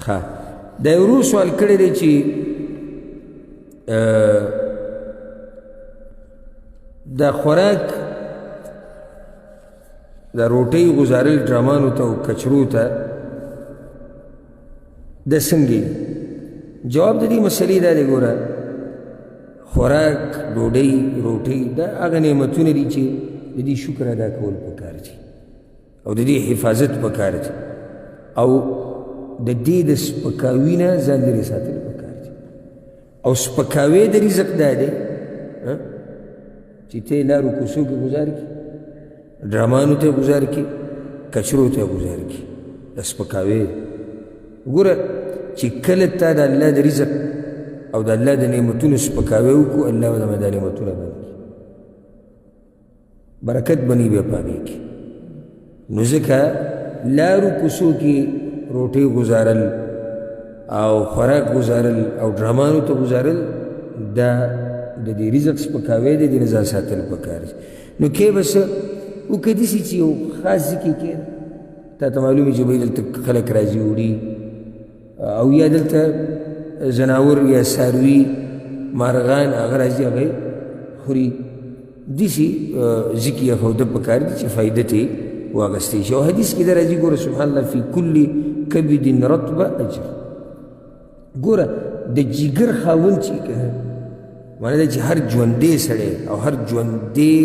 ښه، دا یو ورور سوال کړی دی چې دا خوراک د روټۍ ګزارل ډرامانو ته او کچرو ته د څنګه؟ جواب د دې مسلې دا دی، ګوره، خوراک، ډوډۍ، روټۍ، دا هغه نعمتونه دي چې د دې شکر ادا کول پکار دي او د دې حفاظت پکار دی او د دې د سپکاوي نه ځان لرې ساتل پکار دي. او سپکاوی د رزق دا دی چې ته یې لارو کوڅو کې ګزار کړي، ډرامانو ته ګزار کړي، کچرو ته ګزار کړي، دا سپکاوی. ګوره چې کله تا د الله د رزق او د الله د نعمتونو سپکاوی وکړو، الله به دا نعمتونه بند کړي، برکت به نه بیا په هغې کې. نو ځکه لارو کوڅو کې روټۍ ګزارل او خوراک ګزارل او ډرامانو ته ګزارل، دا د دې رزق سپکاوی دی، دې نه ځان ساتل پکار دي. نو کې به څه وکړه داسې چې یو خاص ځای کې کښېنه، تا ته معلومه چې بھئی دلته خلک راځي وړي، او یا دلته ځناور یا څاروي، مارغان هغه راځي هغه خوري، داسې ځای کې ایښودل پکار دي چې فایده ترې واخیستی شي. او حدیث کې دا راځي، ګوره سبحان الله، فی کل کبد رطبه اجر. ګوره د جګر خاوند چې که نه، معنی دا چې هر ژوندی سړی او هر ژوندی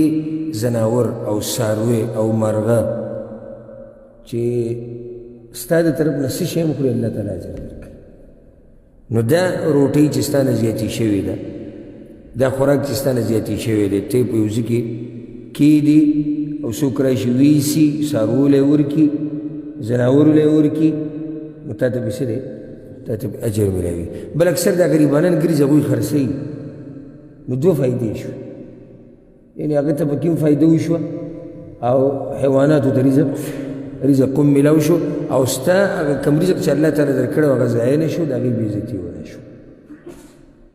ځناور او څاروی او مرغه چې ستا د طرف نه څه شی هم خوري، الله تعالی اجر درکوي. نو دا روټۍ چې ستا نه زیاتې شوې ده، دا خوراک چې ستا نه زیاتې شوی دی، ته یې په یو ځای کې کښېږدي او څوک راشي ویسي، څاروو له یې ورکړي، ځناورو له یې ورکړي، نو تا ته به څه دی، تا ته به اجر میلاوي. بل اکثر دا غریبانان ګرځي، هغوی خرڅوي، نو دوه فایدې شوې، یعنې هغه ته پکې هم فایده وشوه او حیواناتو ته رزق هم میلاو شو، او ستا هغه کوم رزق چې الله تعالی درکړی هغه ضایع نه شو، د هغې بېعزتي ونه شو.